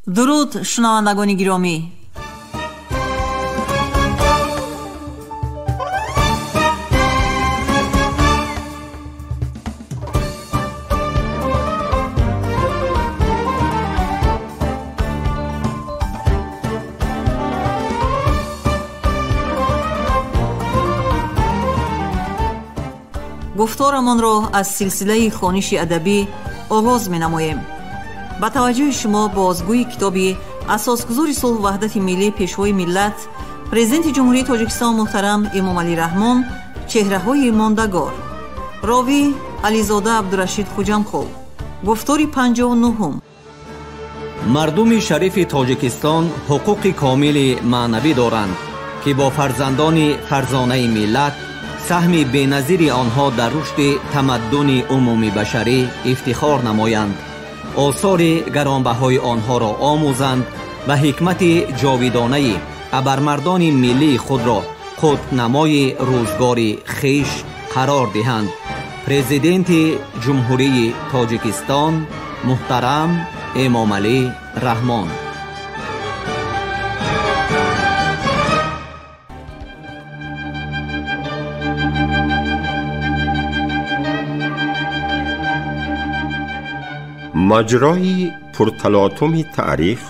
Дуруд, шунавандагони гиромӣ. Гуфторамонро аз силсилаи хониши адабӣ оғоз менамоем. Ба таваҷҷӯҳи шумо бозгӯи китоби асосгузори сулҳу ваҳдати миллӣ, пешвои миллат, президенти Ҷумҳурии Тоҷикистон муҳтарам Эмомалӣ Раҳмон «Чеҳраҳои мондагор». Ровӣ Ализода Абдурашид Хуҷамхол. Гуфтори 59-ум. Мардуми шарифи Тоҷикистон ҳуқуқи комили маънавӣ доранд, ки бо фарзандони фарзонаи миллат саҳми беназири онҳо дар рушди тамаддуни умумибашарӣ ифтихор намоянд, осори гаронбаҳои онҳоро омӯзанд ва ҳикмати ҷовидонаи абармардони миллии худро қутбнамои рӯзгори хеш қарор диҳанд. Президенти Ҷумҳурии Тоҷикистон муҳтарам Эмомалӣ Раҳмон. Маҷрои пурталотуми таърих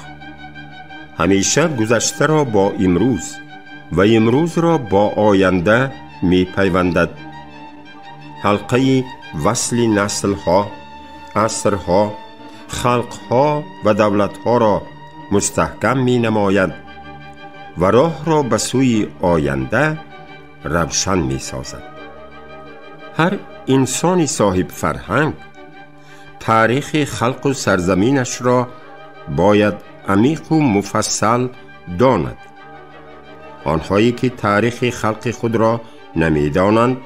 ҳамеша гузаштаро бо имрӯз ва имрӯзро бо оянда мепайвандад. Ҳалқаи васли наслҳо, асрҳо, халқҳо ва давлатҳоро мустаҳкам менамояд ва роҳро ба сӯи оянда равшан месозад. Ҳар инсони соҳибфарҳанг таърихи халқу сарзаминашро бояд амиқу муфассал донад. Онҳое ки таърихи халқи худро намедонанд,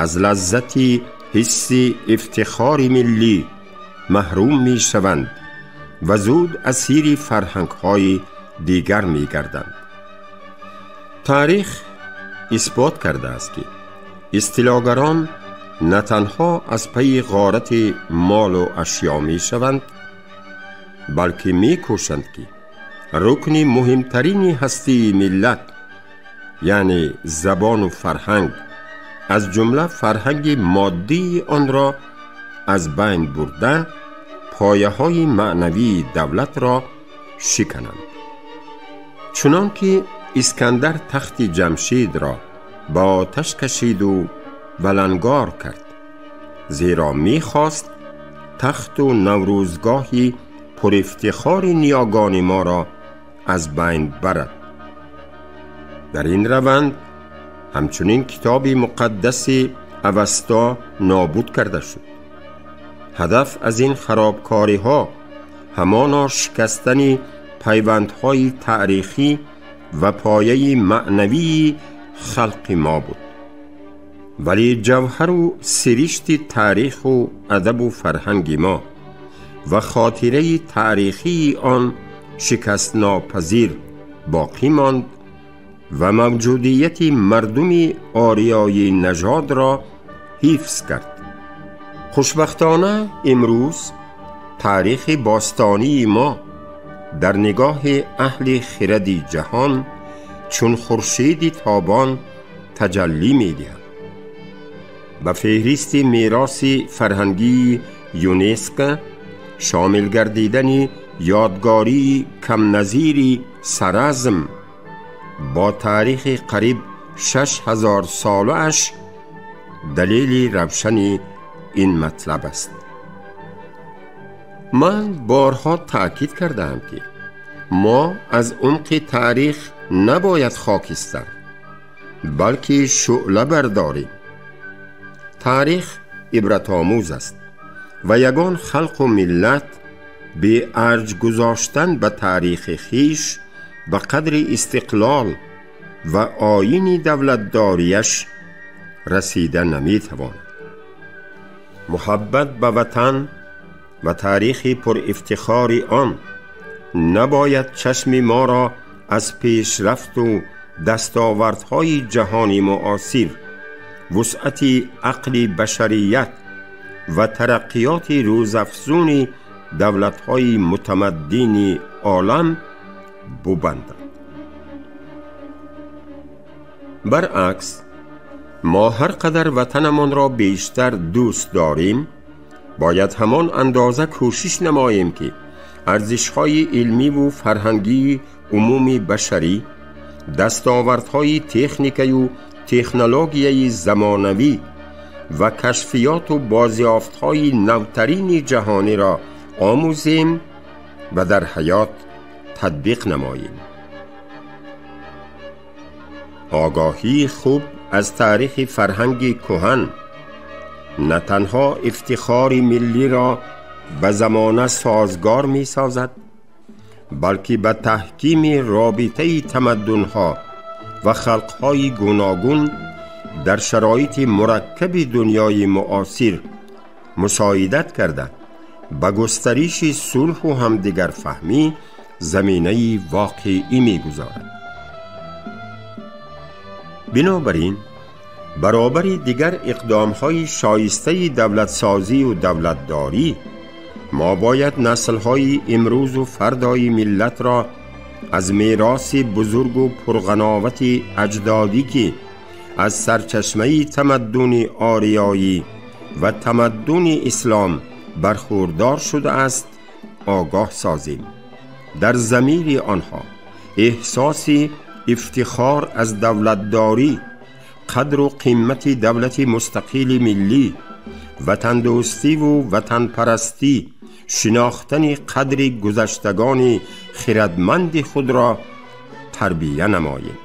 аз лаззати ҳисси ифтихори миллӣ маҳрум мешаванд ва зуд асири фарҳангҳои дигар мегарданд. Таърих исбот кардааст, ки истилогарон на танҳо аз пайи ғорати молу ашё мешаванд, балки мекӯшанд, ки рукни муҳимтарини ҳастии миллат, яъне забону фарҳанг, аз ҷумла фарҳанги моддии онро аз байн бурда, пояҳои маънавии давлатро шикананд. Чунон ки Искандар тахти Ҷамшидро ба оташ кашиду валангор кард, зеро мехост тахту наврӯзгоҳи пурифтихори ниёгони моро аз байн барад. Дар ин раванд ҳамчунин китоби муқаддаси Авасто нобуд карда шуд. Ҳадаф аз ин харобкориҳо ҳамоно шикастани пайвандҳои таърихӣ ва пояи маънавии халқи мо буд. Вале ҷавҳару сиришти таъриху адабу фарҳанги мо ва хотираи таърихии он шикастнопазир боқӣ монд ва мавҷудияти мардуми ориёи нажодро ҳифз кард. Хушбахтона имрӯз таърихи бостонии мо дар нигоҳи аҳли хиради ҷаҳон чун хуршеди тобон таҷаллӣ медиҳад. Ба феҳристи мероси фарҳангии ЮНЕСКО шомил гардидани ёдгории камназири Саразм бо таърихи қариб 6000 солааш далели равшани ин матлаб аст. Ман борҳо таъкид кардаам, ки мо аз умқи таърих набояд хокистар, балки шӯъла бардорем. Таърих ибратомӯз аст ва ягон халқу миллат беарҷ гузоштан ба таърихи хиш ба қадри истиқлол ва оини давлатдориаш расида наметавонад. Муҳаббат ба ватан ва таърихи пурифтихори он набояд чашми моро аз пешрафту дастовардҳои ҷаҳони муосир, вусъати ақли башарият ва тараққиёти рӯзафзуни давлатҳои мутамаддини олам бубандад. Баръакс, мо ҳар қадар ватанамонро бештар дӯст дорем, бояд ҳамон андоза кӯшиш намоем, ки арзишҳои илмиву фарҳангии умуми башарӣ, дастовардҳои техникаю технологияи замонавӣ ва кашфиёту бозёфтҳои навтарини ҷаҳониро омӯзем ва дар ҳаёт татбиқ намоем. Огоҳии хуб аз таърихи фарҳанги кӯҳан на танҳо ифтихори миллиро ба замона созгор месозад, балки ба таҳкими робитаи тамаддунҳо ва халқҳои гуногун дар шароити мураккаби дунёи муосир мусоидат карда, ба густариши сулҳу ҳамдигарфаҳмӣ заминаи воқеӣ мегузорад. Бинобар ин, баробари дигар иқдомҳои шоистаи давлатсозию давлатдорӣ, мо бояд наслҳои имрӯзу фардои миллатро аз мероси бузургу пурғановати аҷдодӣ, ки аз сарчашмаи тамаддуни ориёӣ ва тамаддуни ислом бархурдор шудааст, огоҳ созем. Дар замири онҳо эҳсоси ифтихор аз давлатдорӣ, қадру қимати давлати мустақили миллӣ, ватандӯстиву ватанпарастӣ, шинохтани қадри гузаштагони хирадманди худро тарбия намоем.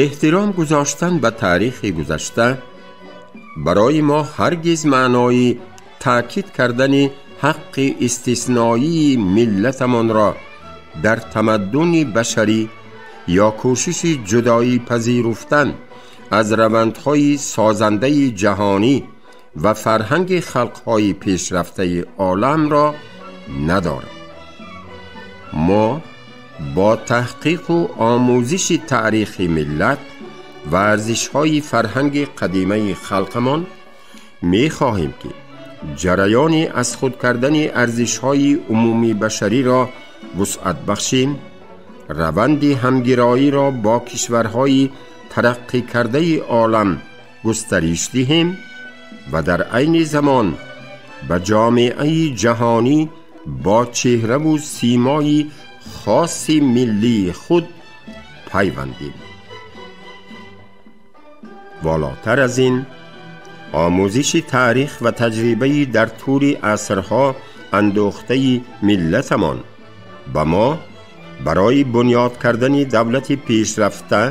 Эҳтиром гузоштан ба таърихи гузашта барои мо ҳаргиз маънои таъкид кардани ҳаққи истисноии миллатамонро дар тамаддуни башарӣ ё кӯшиши ҷудоӣ пазируфтан аз равандҳои созандаи ҷаҳонӣ ва фарҳанги халқҳои пешрафтаи оламро надорад. Мо бо таҳқиқу омӯзиши таърихи миллат ва арзишҳои фарҳанги қадимаи халқамон мехоҳем, ки ҷараёни аз худ кардани арзишҳои умумибашариро вусъат бахшем, раванди ҳамгироиро бо кишварҳои тараққӣ кардаи олам густариш диҳем ва дар айни замон ба ҷомеаи ҷаҳонӣ бо чеҳраву симои хоси миллии худ пайвандем. Волотар аз ин, омӯзиши таърих ва таҷрибаи дар тӯли асрҳо андохтаи миллатамон ба мо барои бунёд кардани давлати пешрафта,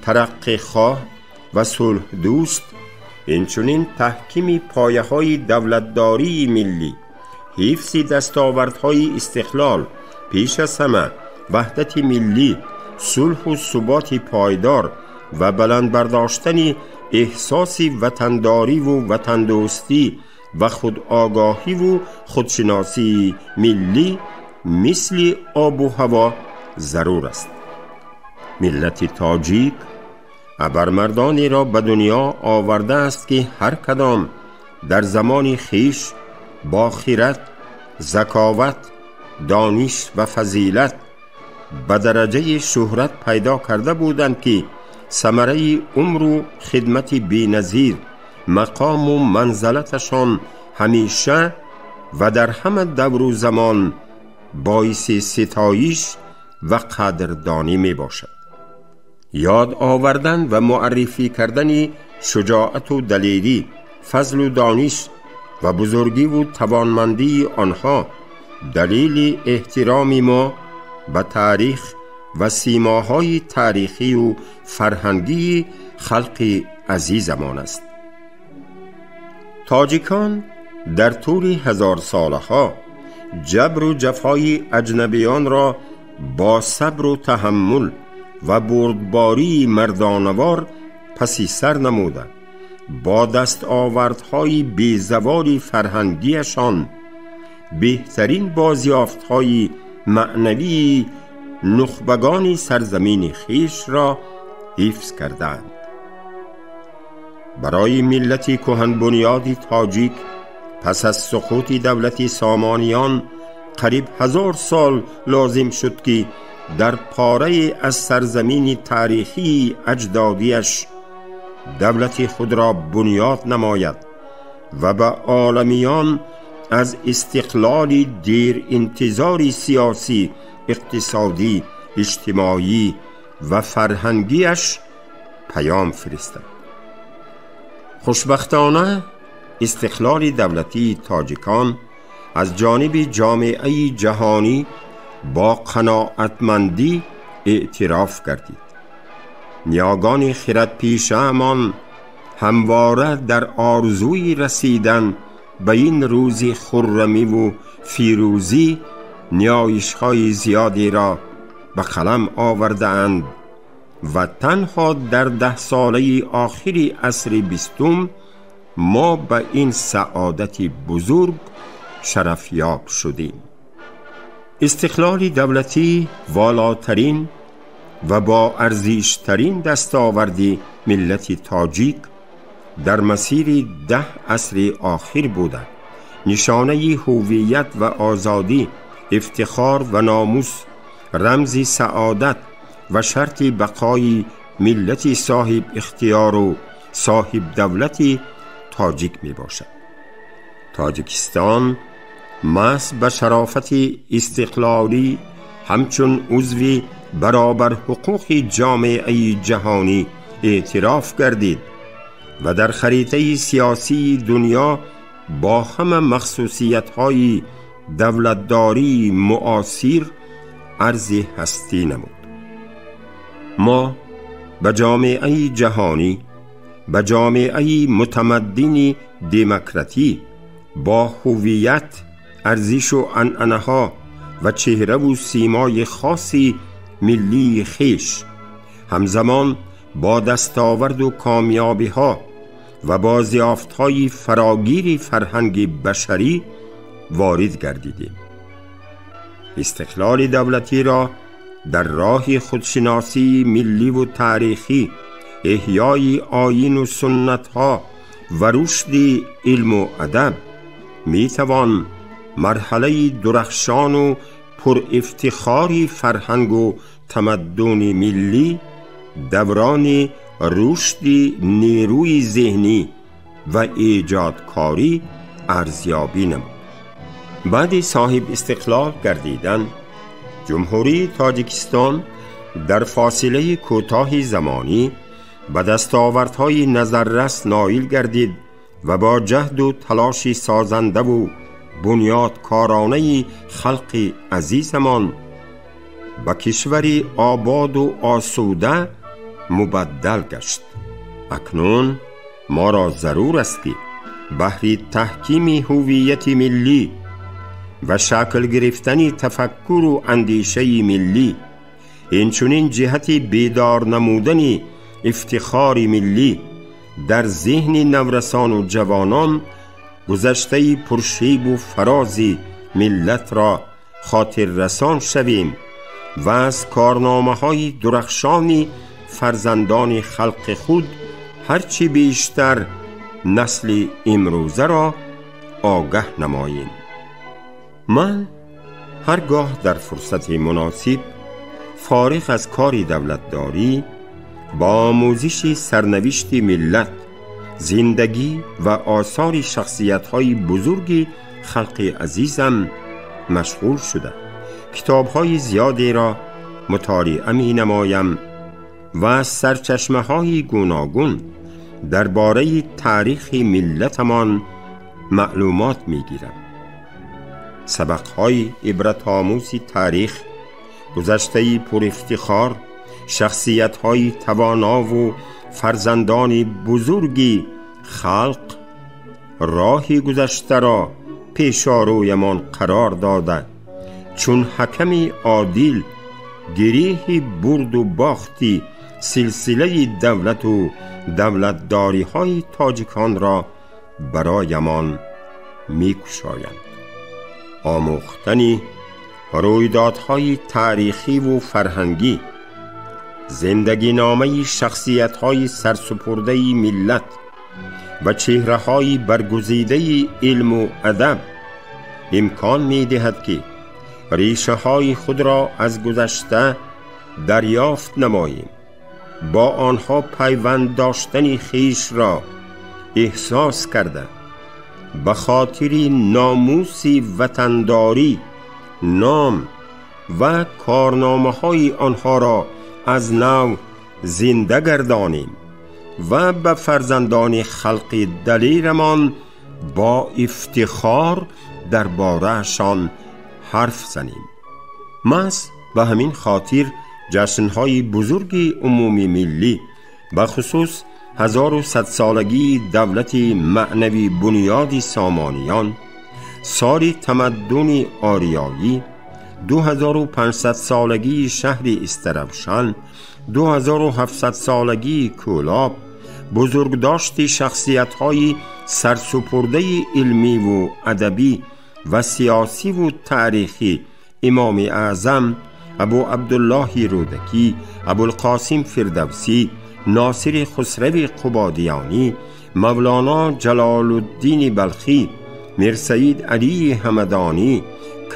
тараққихоҳ ва сулҳдӯст, инчунин таҳкими пояҳои давлатдории миллӣ, ҳифзи дастовардҳои истиқлол, пеш аз ҳама ваҳдати миллӣ, сулҳу суботи пойдор ва баланд бардоштани эҳсоси ватандориву ватандӯстӣ ва худогоҳиву худшиносии миллӣ мисли обу ҳаво зарур аст. Миллати тоҷик абармардонеро ба дунё овардааст, ки ҳар кадом дар замони хиш бо хират, заковат, дониш ва фазилат ба дараҷаи шӯҳрат пайдо карда буданд, ки самараи умру хидмати беназир, мақому манзалаташон ҳамеша ва дар ҳама давру замон боиси ситоиш ва қадрдонӣ мебошад. Ёд овардан ва муаррифӣ кардани шуҷоату далерӣ, фазлу дониш ва бузургиву тавонмандии онҳо далели эҳтироми мо ба таърих ва симоҳои таърихию фарҳангии халқи азизамон аст. Тоҷикон дар тӯли ҳазорсолаҳо ҷабру ҷафои аҷнабиёнро бо сабру таҳаммул ва бурдбории мардонавор паси сар намуда, бо дастовардҳои безаволи фарҳангиашон беҳтарин бозёфтҳои маънавии нухбагони сарзамини хишро ҳифз кардаанд. Барои миллати кӯҳанбунёди тоҷик Пас аз суқути давлати Сомониён қариб 1000 сол лозим шуд, ки дар порае аз сарзамини таърихии аҷдодиаш давлати худро бунёд намояд ва ба оламиён аз истиқлоли деринтизори сиёсӣ, иқтисодӣ, иҷтимоӣ ва фарҳангиаш паём фиристад. Хушбахтона истиқлоли давлатии тоҷикон аз ҷониби ҷомеаи ҷаҳонӣ бо қаноатмандӣ эътироф гардид. Ниёгони хиратпешаамон ҳамвора дар орзуи расидан ба ин рӯзи хуррамиву фирӯзӣ ниёишҳои зиёдеро ба қалам овардаанд ва танҳо дар 10 солаи охири асри 20 мо ба ин саодати бузург шарафёб шудем. Истиқлоли давлатӣ волотарин ва бо арзиштарин дастоварди миллати тоҷик дар масири 10 асри охир буда, нишонаи ҳувият ва озодӣ, ифтихор ва номус, рамзи саодат ва шарти бақои миллати соҳиб ихтиёру соҳиб давлати тоҷик мебошад. Тоҷикистон маҳз ба шарофати истиқлолӣ ҳамчун узви баробарҳуқуқи ҷомеаи ҷаҳонӣ эътироф гардид ва дар харитаи сиёсии дунё бо ҳама махсусиятҳои давлатдории муосир арзи ҳастӣ намуд. Мо ба ҷомеаи ҷаҳонӣ, ба ҷомеаи мутамаддини демократӣ бо ҳувият, арзишу анъанаҳо ва чеҳраву симои хоси миллии хеш, ҳамзамон бо дастоварду комёбиҳо ва бо зиёфтҳои фарогири фарҳанги башарӣ ворид гардидем. Истиқлоли давлатиро дар роҳи худшиносии милливу таърихӣ, эҳёи оину суннатҳо ва рушди илму адаб метавон марҳалаи дурахшону пурифтихори фарҳангу тамаддуни миллӣ, даврони рушди нерӯи зеҳнӣ ва эҷодкорӣ арзёбӣ намуд. Баъди соҳиб истиқлол гардидан, Ҷумҳурии Тоҷикистон дар фосилаи кӯтоҳи замонӣ ба дастовардҳои назаррас ноил гардид ва бо ҷаҳду талоши созандаву бунёдкоронаи халқи азизамон ба кишвари ободу осуда мубаддал гашт. Акнун моро зарур аст, ки баҳри таҳкими ҳувияти миллӣ ва шакл гирифтани тафаккуру андешаи миллӣ, инчунин ҷиҳати бедор намудани ифтихори миллӣ дар зеҳни наврасону ҷавонон гузаштаи пуршебу фарози миллатро хотиррасон шавем ва аз корномаҳои дурахшони фарзандони халқи худ ҳарчи бештар насли имрӯзаро огаҳ намоем. Ман ҳаргоҳ дар фурсати муносиб фориғ аз кори давлатдорӣ бо омӯзиши сарнавишти миллат, зиндагӣ ва осори шахсиятҳои бузурги халқи азизам машғул шуда, китобҳои зиёдеро мутолиа менамоям ва аз сарчашмаҳои гуногун дар бораи таърихи миллатамон маълумот мегирам. Сабақҳои ибратомӯзи таърих, гузаштаи пурифтихор, шахсиятҳои тавонову фарзандони бузурги халқ роҳи гузаштаро пешорӯямон қарор дода, чун ҳаками одил гиреҳи бурду бохти силсилаи давлату давлатдориҳои тоҷиконро бароямон мекушоянд. Омӯхтани рӯйдодҳои таърихиву фарҳангӣ, зиндагиномаи шахсиятҳои сарсупурдаи миллат و چهره‌های برگزیده علم و ادب امکان می‌دهد که ریشه‌های خود را از گذشته دریافت نماییم، با آنها پیوند داشتن خویش را احساس کرده، به خاطر ناموس وطنداری نام و کارنامه‌های آنها را از نو زنده گردانیم و به فرزندان خلق دلیرمان با افتخار درباره‌شان حرف زنیم. محض به همین خاطر جشن‌های بزرگ عمومی ملی، به خصوص 1100 سالگی دولت معنوی بنیاد سامانیان، سال تمدن آریایی، 2500 سالگی شهر استروشن، 2700 سالگی کولاب، بزرگداشت شخصیت‌های سرسپرده علمی و ادبی و سیاسی و تاریخی امام اعظم ابو عبدالله رودکی، ابوالقاسم فردوسی، ناصر خسرو قبادیانی، مولانا جلال الدین بلخی، میرسعید علی همدانی،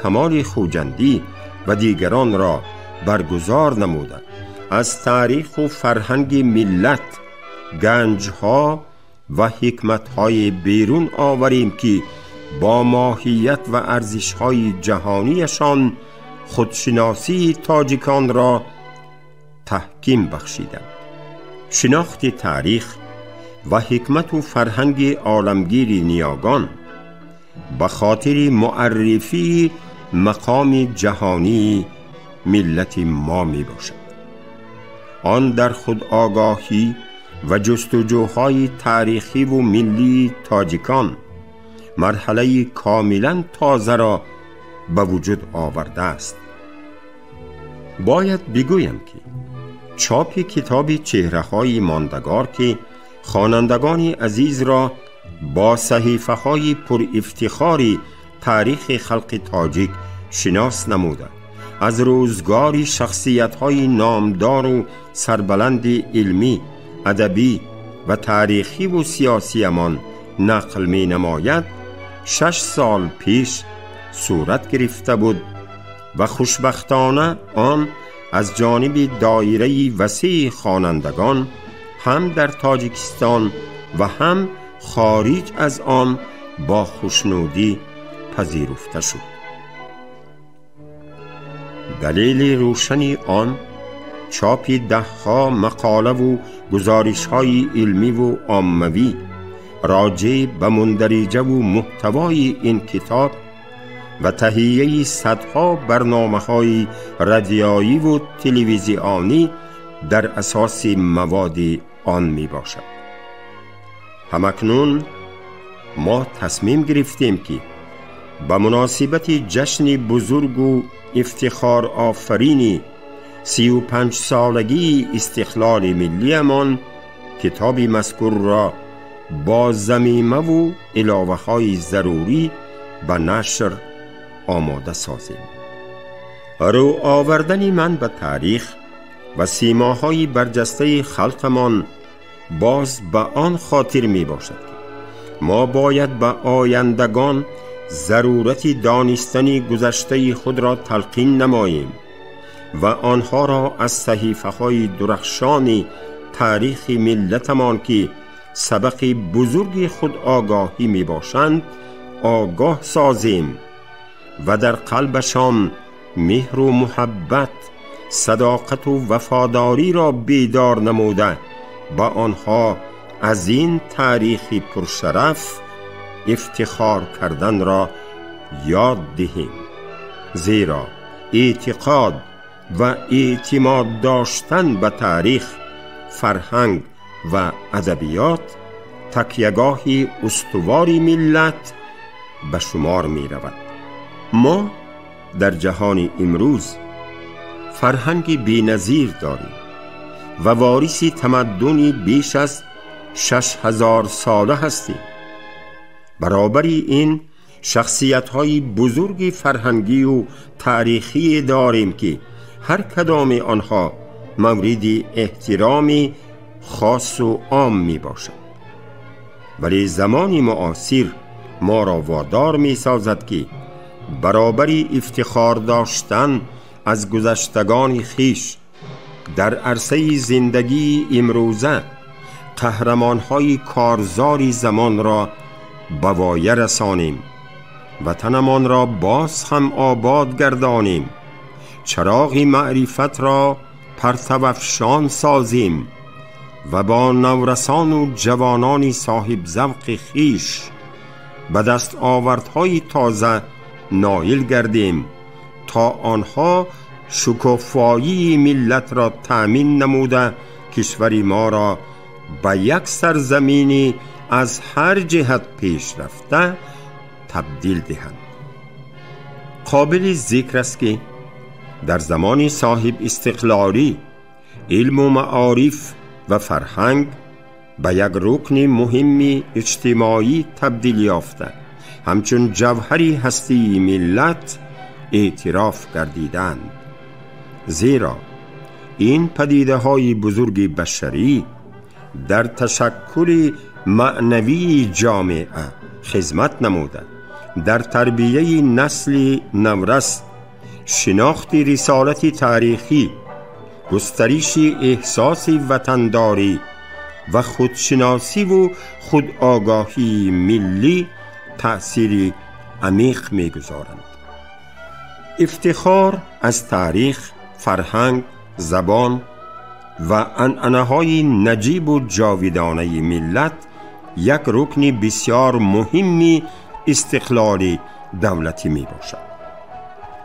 کمال خوجندی و دیگران را برگزار نمودند. از تاریخ و فرهنگ ملت گنجها و حکمت‌های بیرون آوریم که با ماهیت و ارزش‌های جهانیشان خودشناسی تاجیکان را تحکیم بخشیدند. شناخت تاریخ و حکمت و فرهنگ عالمگیر نیاگان به خاطر معرفی مقام جهانی ملت ما می باشد. آن در خود آگاهی و جستجوهای تاریخی و ملی تاجیکان مرحله کاملا تازه را به وجود آورده است. باید بگویم که چاپ کتاب چهره‌های ماندگار که خوانندگان عزیز را با صحیفه‌های پر افتخاری تاریخ خلق تاجیک شناس نموده، از روزگاری شخصیت‌های نامدار و سربلند علمی، ادبی و تاریخی و سیاسیمان نقل می نماید، 6 سال پیش صورت گرفته بود و خوشبختانه آن از جانب دایره وسیع خوانندگان هم در تاجیکستان و هم خارج از آن با خوشنودی پذیرفته شد. دلیل روشنی آن چاپ 10 مقاله و گزارش‌های علمی و عاموی راجع به مندرجه و محتوای این کتاب و تهیه صدها برنامه‌های رادیویی و تلویزیونی در اساس مواد آن می باشد. همکنون ما تصمیم گرفتیم که به مناسبت جشن بزرگ و افتخار آفرینی 35 سالگی استقلال ملیمان کتاب مذکور را با ضمیمه و علاوه های ضروری به نشر آماده سازیم. رو آوردن من به تاریخ و سیماهای برجسته خلقمان باز به آن خاطر می باشد که ما باید به آیندگان ضرورت دانستن گذشته خود را تلقین نماییم و آنها را از صحیفه‌های درخشان تاریخ ملتمان که سبق بزرگ خود آگاهی می باشند آگاه سازیم و در قلبشان مهر و محبت، صداقت و وفاداری را بیدار نموده با آنها از این تاریخ پرشرف افتخار کردن را یاد دهیم، زیرا اعتقاد و اعتماد داشتن به تاریخ، فرهنگ و ادبیات تکیه‌گاه استوار ملت به شمار می رود. ما در جهان امروز فرهنگ بی‌نظیر داریم و وارث تمدنی بیش از 6000 ساله هستیم. برابر این شخصیت‌های بزرگ فرهنگی و تاریخی داریم که هر کدام آنها مورد احترام خاص و عام می باشد. ولی زمانی معاصر ما را وادار می سازد که برابری افتخار داشتن از گذشتگان خویش در عرصه زندگی امروزه قهرمان‌های کارزاری زمان را به وایه رسانیم، وطنمان را باز هم آباد گردانیم، چراغ معرفت را پرتوافشان سازیم و با نورسان و جوانان صاحب ذوق خویش به دست آوردهای تازه نایل گردیم تا آنها شکوفایی ملت را تأمین نموده کشور ما را به یک سرزمینی از هر جهت پیش رفته تبدیل دهند. قابل ذکر است که در زمان صاحب استقلالی علم و معارف و فرهنگ به یک رکن مهم اجتماعی تبدیل یافته، همچون جوهری هستی ملت اعتراف گردیدند، زیرا این پدیده های بزرگ بشری در تشکل معنوی جامعه خدمت نموده، در تربیه نسل نورس، شناخت رسالت تاریخی، گسترش احساس وطنداری و خودشناسی و خودآگاهی ملی تأثیر عمیق می‌گذارند. افتخار از تاریخ، فرهنگ، زبان و عنعنه‌های نجیب و جاودانه ملت یک رکن بسیار مهم استقلال دولتی می باشد.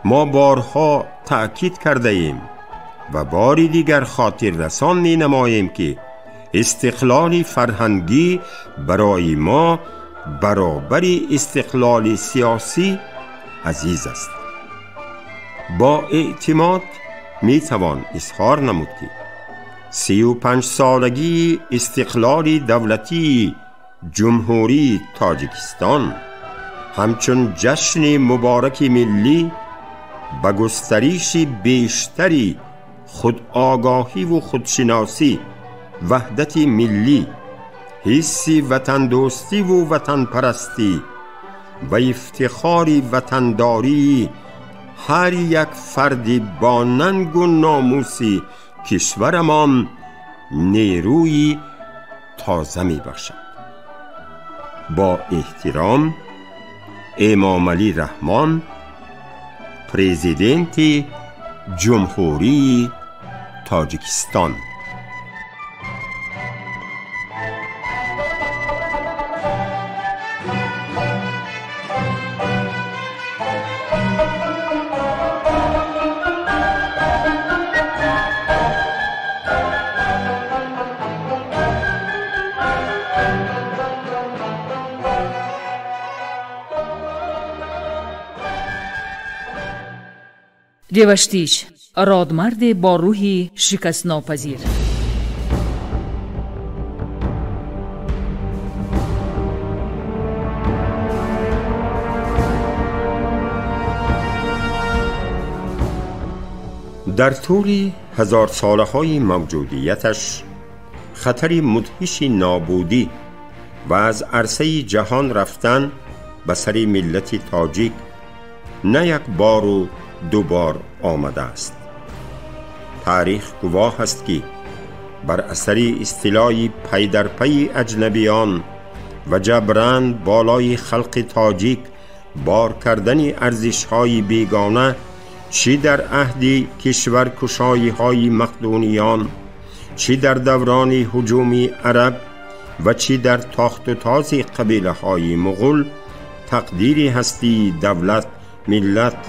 ما بارها تأکید کرده ایم و باری دیگر خاطر رسان می نماییم که استقلال فرهنگی برای ما برابر استقلال سیاسی عزیز است. با اعتماد می توان اظهار نمود که 35 سالگی استقلال دولتی جمهوری تاجیکستان همچون جشن مبارک ملی به گسترش بیشتری خودآگاهی و خودشناسی، وحدت ملی، حس وطن دوستی و وطن پرستی و افتخار وطنداری هر یک فرد با ننگ و ناموس کشورمان نیروی تازه می باشد. با احترام، امام علی رحمان، پرزیدنت جمهوری تاجیکستان. Деваштич, родмарде бо рӯҳи шикастнопазир. Дар тӯли ҳазорсолаҳои мавҷудияташ хатари мудҳиши нобудӣ ва аз арсаи ҷаҳон рафтан ба сари миллати тоҷик на як бору ду бор омадааст. Таърих гувоҳ аст ки бар асари истилои пайдарпайи аҷнабиён ва ҷабран болои халқи тоҷик бор кардани арзишҳои бегона чӣ дар аҳди кишваркушоиҳои мақдуниён, чӣ дар даврони ҳуҷуми араб ва чӣ дар тохту този қабилаҳои муғул, тақдири ҳастии давлат, миллат,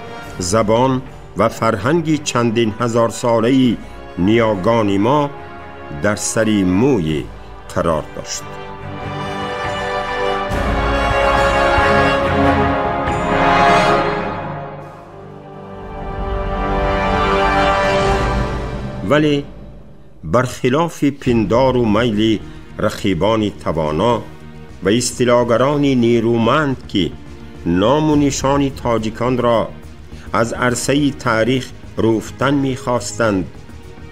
забон ва фарҳанги чандин ҳазорсолаи ниёгони мо дар сари мӯй қарор дошт. Вале бархилофи пиндору майли рақибони тавоно ва истилогарони нерӯманд ки ному нишони тоҷиконро аз арсаи таърих руфтан мехостанд,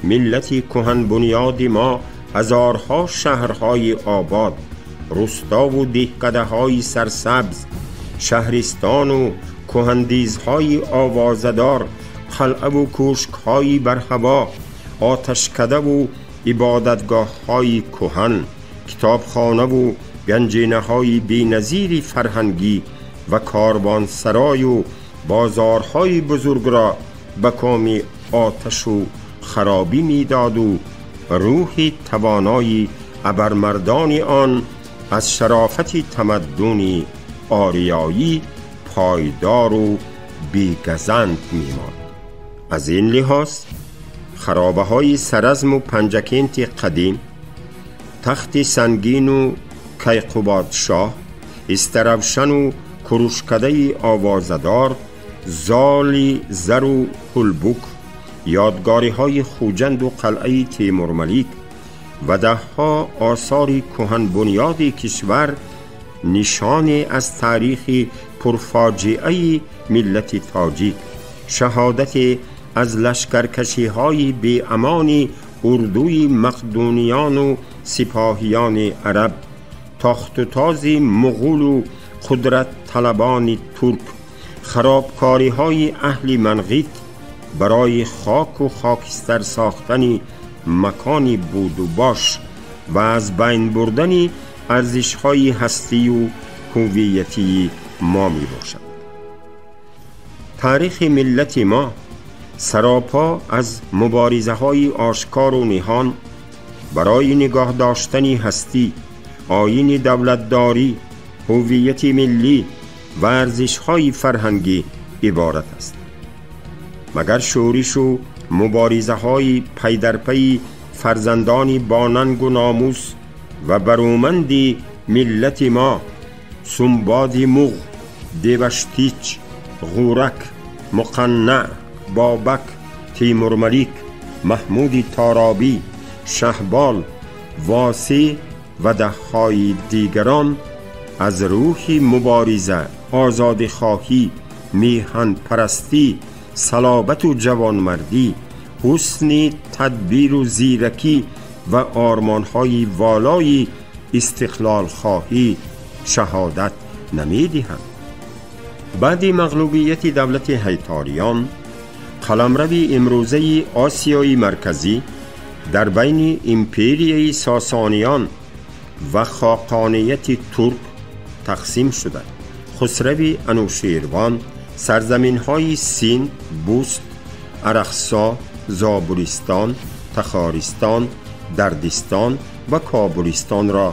миллати кӯҳанбунёди мо ҳазорҳо шаҳрҳои обод руставу деҳкадаҳои сарсабз, шаҳристону кӯҳандизҳои овозадор, қалъаву кӯшкҳои барҳаво, оташкадаву ибодатгоҳҳои кӯҳан, китобхонаву ганҷинаҳои беназири фарҳангӣ ва корвонсарою бозорҳои бузургро ба коми оташу харобӣ медоду рӯҳи тавонои абармардони он аз шарофати тамаддуни ориёӣ пойдору бегазанд мемонд. Аз ин лиҳоз харобаҳои Саразму Панҷакенти қадим, тахти сангину Кайқубодшоҳ, Истаравшану Курушкадаи овозадор, золи зару Ҳулбук, ёдгориҳои Хуҷанду қалъаи Темурмалик ва даҳҳо осори кӯҳанбунёди кишвар нишоне аз таърихи пурфоҷиаи миллати тоҷик, шаҳодате аз лашкаркашиҳои беамони урдуи мақдуниёну сипоҳиёни араб, тохтутози муғулу қудратталабони турк, харобкориҳои аҳли манғит барои хоку хокистар сохтани макони буду бош ва аз байн бурдани арзишҳои ҳастию ҳувиятии мо мебошад. Таърихи миллати мо саропо аз муборизаҳои ошкору ниҳон барои нигоҳ доштани ҳастӣ, оини давлатдорӣ, ҳувияти миллӣ ва арзишҳои фарҳангӣ иборат аст. Магар шӯришу муборизаҳои пайдарпайи фарзандони бонангу номус ва бароманди миллати мо Сумбоди Муғ, Деваштич, Ғурак, Муқаннаъ, Бобак, Темурмалик, Маҳмуди Торобӣ, Шаҳбол, Восеъ ва даҳҳои дигарон аз рӯҳи мубориза, озодихоҳӣ, меҳанпарастӣ, салобату ҷавонмардӣ, ҳусни тадбиру зиракӣ ва ормонҳои волои истиқлолхоҳӣ шаҳодат намедиҳанд. Баъди мағлубияти давлати ҳайториён, қаламрави имрӯзаи Осиёи Марказӣ дар байни империяи Сосониён ва хоқонияти турк тақсим шуда. Хусрави Анушервон сарзаминҳои Син, Буст, Арахсо, Зобулистон, Тахористон, Дардистон ва Кобулистонро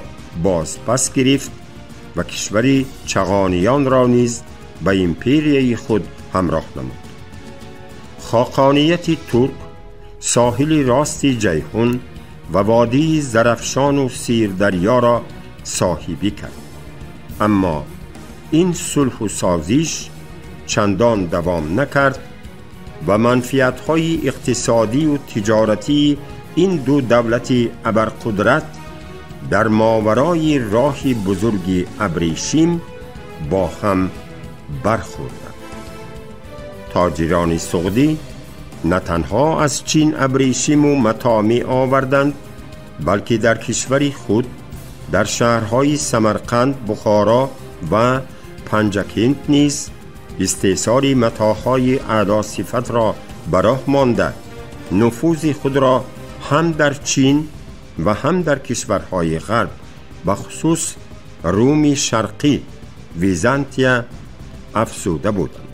бозпас гирифт ва кишвари Чағониёнро низ ба империяи худ ҳамроҳ намуд. Хоқонияти турк соҳили рости Ҷайҳун ва водии Зарафшону Сирдарёро соҳибӣ кард. Аммо ин сулҳу созиш чандон давом накард ва манфиатҳои иқтисодию тиҷоратии ин ду давлати абарқудрат дар моварои роҳи бузурги Абрешим бо ҳам бархӯрданд. Тоҷирони суғдӣ на танҳо аз Чин абрешиму матоъ меоварданд, балки дар кишвари худ дар шаҳрҳои Самарқанд, Бухоро ва Панҷакент низ истеҳсоли матоъҳои аълосифатро ба роҳ монда, нуфузи худро ҳам дар Чин ва ҳам дар кишварҳои ғарб, бахусус Руми Шарқӣ, Византия афзуда буданд.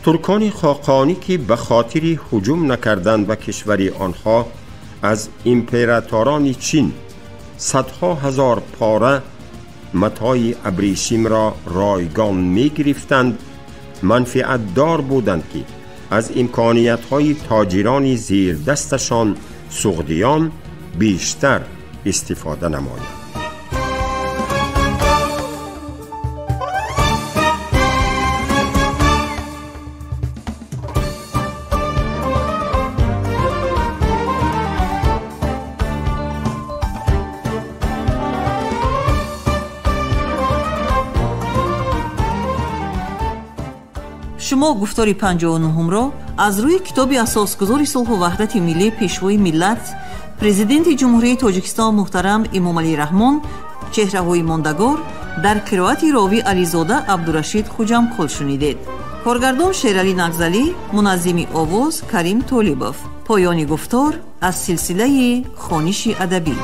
Туркони хоқонӣ ки ба хотири ҳуҷум накардан ба кишвари онҳо аз императорони Чин садҳо ҳазор пора матои абрешимро ройгон мегирифтанд, манфиатдор буданд ки аз имкониятҳои тоҷирони зирдасташон суғдиён бештар истифода намоянд. Шумо гуфтори 59-ро аз рӯи китоби асосгузори сулҳу ваҳдати миллӣ, пешвои миллат, Президенти Ҷумҳурии Тоҷикистон муҳтарам Эмомалӣ Раҳмон, чеҳраҳои мондагор дар қироати ровӣ Ализода Абдурашид Хуҷамкул шунидед. Коргардон Шералӣ Нағзалӣ, муназзими овоз Карим Толибов. Поёни гуфтор аз силсилаи хониши адабӣ.